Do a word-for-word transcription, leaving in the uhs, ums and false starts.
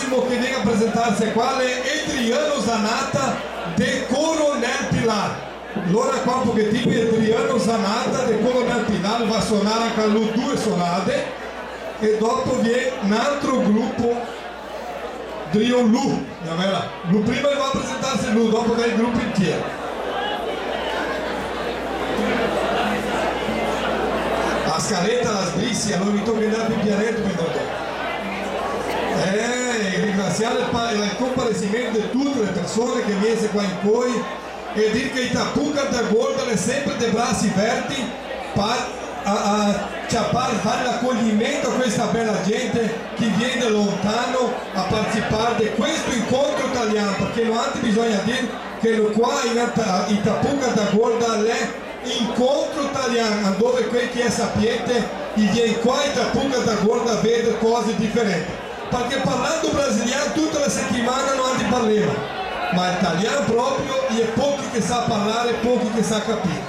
Che vien a presentarse qua l'è Adriano Zanatta de Coronel Pilar. Alora qua un pochetin, Adriano Zanatta de Coronel Pilar va sonar anca lu due sonade e dopo vien un altro grupo drio lu, mia vera. Lu prima va a presentarse lu, dopo vien el grupo intiero. A scaleta la sbrisi, alora mi toca andar pì pianeto par andar. Eh, ringrasiar el pa-, el comparesimento de tute le persone che mi ese qua incoi e dir che i Tapuca da Gorda l'è sempre de brasi verti par a, a ciapar, far l'acoglimento a questa bela gente che vien de lontano a participar de questo incontro talian, parché noantri bisogna dir che no qua in Ata-, i Tapuca da Gorda l'è incontro talian, andove quei che è sapiente i vien qua i Tapuca da Gorda a veder cose diferente. Parché parlando brasilian tuta la setimana noantri parlemo, ma el talian proprio i è pochi che sa parlar, pochi che sa capir.